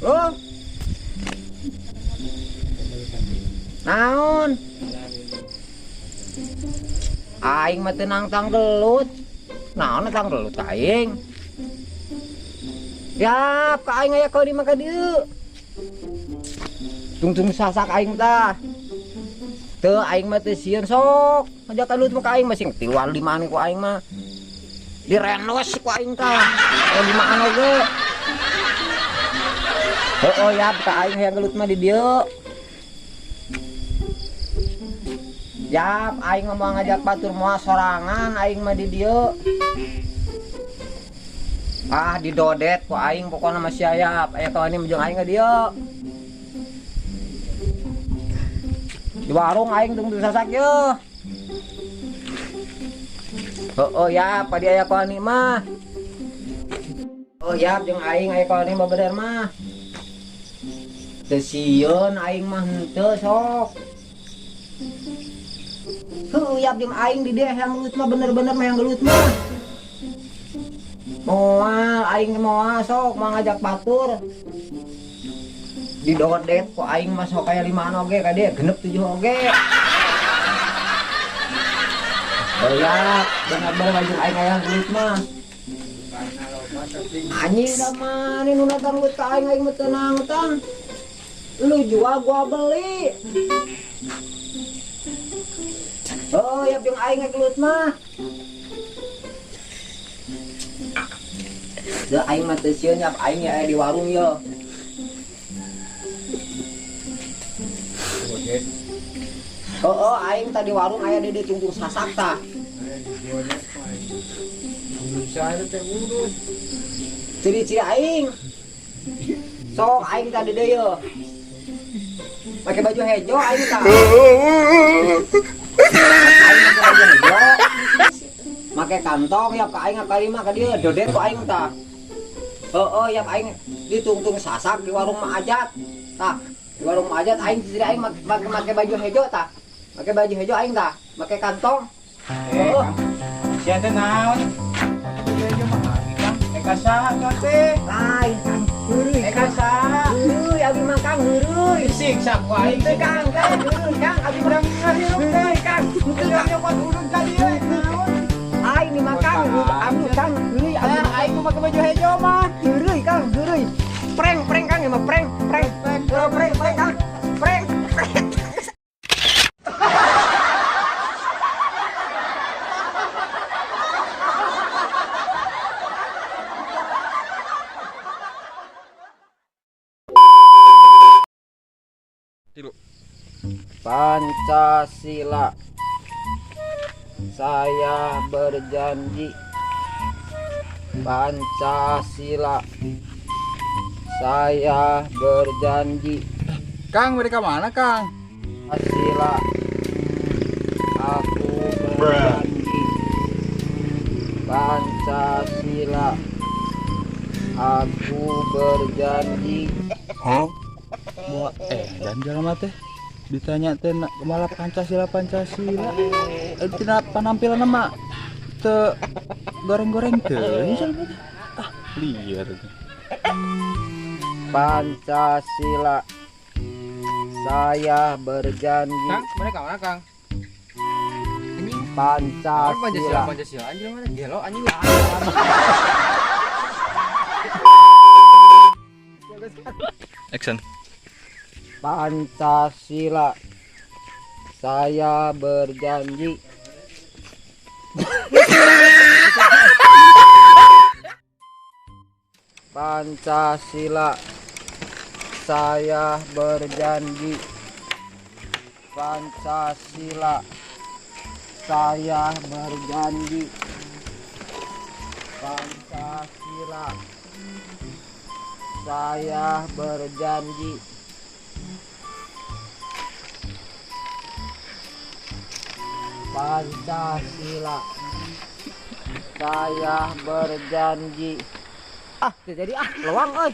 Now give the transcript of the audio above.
Lo. Naon? Aing mah teu nangtang gelut. Naon tang gelut aing? Yap, ka aing aya kau di maka dieu. Tungtung sasak aing tah. Teu aing mah teu sieun sok. Ngajak gelut mah ka aing mah sing tiluan limaan ku aing mah. Direnos ku aing tah. Aya limaan oge. Oh ya, ka aing hayang gelut mah di dieu. Yap, aing mah moal ngajak batur moal sorangan aing mah di dieu. Ah, didodet ku aing pokona mah sia yap. Aya kawan ini jeung aing ka dieu. Di warung aing tunggu sasak ye. Heeh yap, ka dieu aya kawan mah. Oh yap, jeung aing aya kawan babeder mah. Teu sieun aing mah henteu sok. Heuh yap jeung aing di dieu hayang gelut mah bener-bener mah hayang gelut mah. Moal aing moal sok moal ngajak batur. Didodet ku aing mah sok aya 5 oge ka dieu genep 7 oge. Oh yap, bener-bener jeung aing hayang gelut mah. Anjing da mah nu natang gelut ka aing aing mah teu nangtang. Lu jual gua beli. Oh, yap jeung aing gelut mah. Da aing mah teu sieun yap aing aya di warung ye. Oh, aing tadi warung aya di dieu tungtung sasak tah. Ciri-ciri aing. Sok aing tadi deui ye. Pakai baju hejo aing tah. Aing pakai baju hejo. Make kantong yap ka aing kali mah ka dieu dodet ku aing tah. Heeh yap aing ditungtung sasak di warung Mak Ajat. Tah, di warung Mak Ajat aing ciri aing make baju hejo tah. Make baju hejo aing tah, make kantong. Heeh. Sia teh naon? Baju hejo mah Kang. Eka saha ka teh? Lain Kang. Heureuy. Eka saha? Heureuy abi mah Kang heureuy. Disiksa ku aing teh Kang teh heureuy Kang abi mah ngahirup teh Kang. Henteu Kang nyokot urut ka dieu naon? Aing ni mah Kang abi Kang heureuy abi aing mah make baju hejo mah. Heureuy Kang heureuy. Prank prank Kang mah prank prank prank prank Kang. Prank. Pancasila, saya berjanji. Pancasila, saya berjanji. Kang, mereka mana Kang? Pancasila, aku berjanji. Pancasila, aku berjanji. Hah? Mau dan jalan mah teh ditanya teh malah Pancasila Pancasila. Tina penampilan mah teu goreng-goreng teh jalan teh. Ah, liar. Pancasila, saya berjanji. Kang, mereka mana Kang? Anjing. Pancasila. Pancasila anjing mana? Gelo anjing. Action. Pancasila, saya berjanji. Pancasila, saya berjanji. Pancasila, saya berjanji. Pancasila, saya berjanji. Pancasila, saya berjanji. Ah, jadi ah, lewang euy.